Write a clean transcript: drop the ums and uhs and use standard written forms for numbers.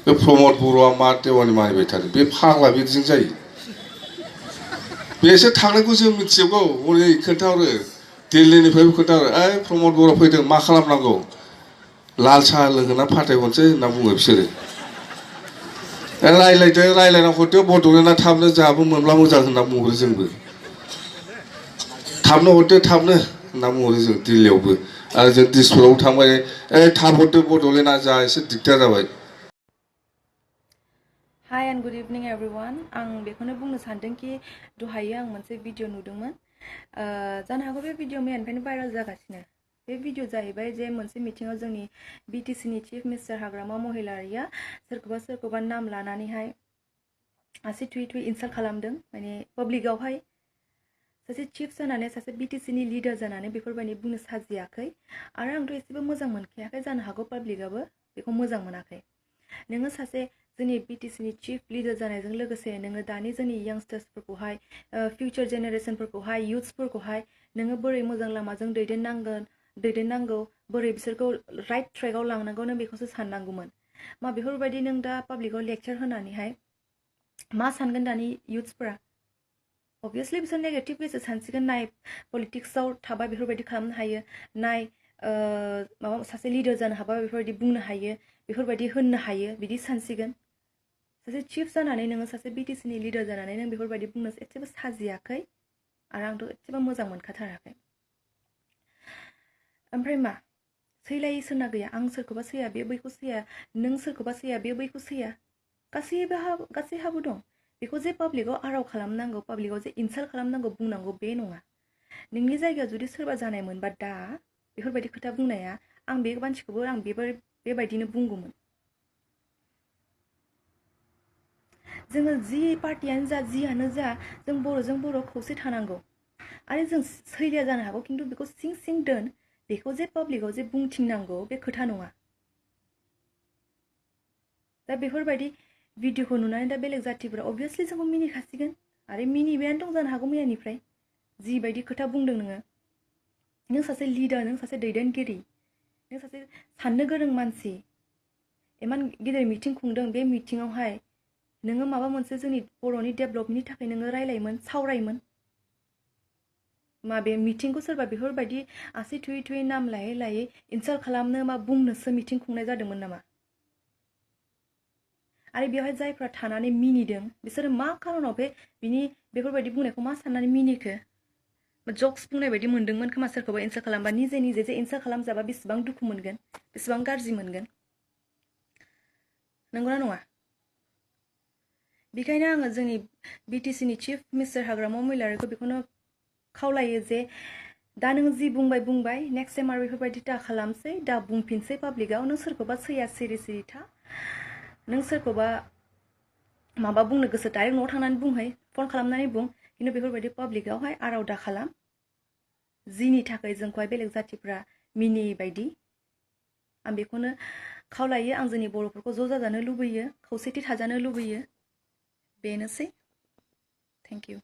बे प्रमद बर'आ मा देवानि मानिबाय थादों बे फाग्ला बिदिजों जायो बेसो थांनायखौ जों मिथिजोबगौ हरै खोन्थाहरो दिल्लीनिफ्रायबो खोन्थाहरो ओइ प्रमद बर' फैदों मा खालामनांगौ लाल साहा लोंहोना फाथायहरनोसै होनना बुङो बिसोरो रायलायदो रायलायना हरदो बड'लेण्डआ थाबनो जोंहाबो मोनब्ला मोजां होनना बुंहरो जोंबो थाबनो हरदो थाबनो होनना बुंहरो जों दिल्लीयावबो आरो जों दिसपुरावबो थांबाय थाब हरदो बड'लेण्डआ जा एसे दिगदार जाबाय Hi and good evening everyone. आं बेखौनो बुंनो सानदों कि दहायो आं मोनसे भिडिअ नुदोंमोन जानो हागौ बे भिडिअ मैयानिफ्रायनो भाइरेल जागासिनो बे भिडिअ जाहैबाय जे मोनसे मिटिंआव जोंनि बिटिसिनि चिफ मिनिस्टार हाग्रामा महिलारिया सोरखौबा नाम लानानैहाय आसि थुयै थुयै इनसाल्ट खालामदों माने पाब्लिकआवहाय सासे चिफ जानानै सासे बिटिसिनि लिडार जानानै बेफोरबायदि बुंनो साजियाखै आरो आंथ' एसेबो मोजां मोनखायाखै जानो हागौ पाब्लिकआबो बेखौ मोजां मोनाखै नोङो सासे जोंनि बिटिसिनि चिफ लिडार जानायजों लोगोसे नोङो दानि जोंनि यांगस्टार्सफोरखौहाय फिउचार जेनेरेशनफोरखौहाय युथ्सफोरखौहाय नोङो बोरै मोजां लामाजों दैदेननांगौ बोरै बिसोरखौ राइट ट्रेकआव लांनांगौ नों बेखौसो साननांगौमोन मा बेफोरबायदि नों दा पाब्लिकआव लेक्चार होनानैहाय मा सानगोन दानि युथ्सफोरा अबभियासलि बिसोर नेगेटिभ गोसो सानसिगोन नाय पलिटिक्सआव थाबा बेफोरबायदि खालामनो हायो नाय माबा सासे लिडार जानो हाबा बेफोरबायदि बुंनो हायो बेफोरबायदि होननो हायो बिदि सानसिगोन सासे चिफ जानानै नोङो सासे बिटिसिनि लिडार जानानै नों बेफोरबायदि बुंनो एसेबो साजियाखै आरो आंथ' एसेबो मोजां मोनखाथाराखै ओमफ्राय मा सैलायै सोरना गैया आं सोरखौबा सैया बे बैखौ सैया नों सोरखौबा सैया बे बैखौ सैया गासैहाबो दं बेखौ जे पाब्लिकआव आराव खालामनांगौ पाब्लिकआव जे इनसाल्ट खालामनांगौ बुंनांगौ बे नङा नोंनि जायगायाव जुदि सोरबा जानाय मोनबा दा बेफोरबायदि खोथा बुंनाया आं बे मानसिखौबो आं बेबायदिनो बुंगौमोन जोङो जि पार्टियानो जा जियानो जा जों बर'जों बर' खौसे थानांगौ आरो जों सैलिया जानो हागौ खिन्थु बेखौ सिं सिं दोन बेखौ जे पाब्लिकआव जे बुंथिंनांगौ बे खोथा नङा दा बेफोरबायदि भिडिअखौ नुनानै दा बेलेग जाथिफोरा अबभियासलि जोंखौ मिनिखासिगोन आरो मिनिबायानो दं जानो हागौ मैयानिफ्राय जिबायदि खोथा बुंदों नों सासे लिडार नों सासे दैदेनगिरि नों सासे साननो गोरों मानसि इमान गिदिर मिटिं खुंदों बे मिटिङावहाय नोङो माबा मोनसे जोंनि बर'नि डेभलपनि थाखाय नोङो रायलायोमोन सावरायोमोन माबे मिटिंखौ सोरबा बेफोरबायदि आसि थुयै थुयै नाम लायै लायै इनसाल्ट खालामनो मा बुंनोसो मिटिं खुंनाय जादोंमोन नामा आरो बेवहाय जायफ्रा थानानै मिनिदों बिसोरो मा खारनाव बेफोरबायदि बुंनायखौ मा साननानै मिनिखो जक्स बुंनाय बायदि मोनदोंमोन खोमा सोरखौबा इनसाल्ट खालामबा निजे जे इनसाल्ट खालामजाबा बेसेबां दुखु मोनगोन बेसेबां गाज्रि मोनगोन नंगौना नङा बेखायनो आङो जोंनि बिटिसिनि चिफ मिनिस्टार हाग्रामा महिलारिखौ बेखौनो खावलायो जे दा नों जि बुंबाय नेक्स्ट टाइम आरो बेफोरबायदि दा खालामसै दा बुंफिनसै पाब्लिकआव नों सोरखौबा सैया सिरि था नों सोरखौबा माबा बुंनो गोसो डाइरेक्ट न'आव थांनानै बुंहै फन खालामनानै बुं खिन्थु बेफोरबायदि पाब्लिकआवहाय आराव दा खालाम जिनि थाखाय जोंखौहाय बेलेग जाथिफ्रा मिनियै बायदि आं बेखौनो खावलायो आं जोंनि बर'फोरखौ ज' जाजानो लुबैयो खौसेथि थाजानो लुबैयो बेनोसै थेंक इउ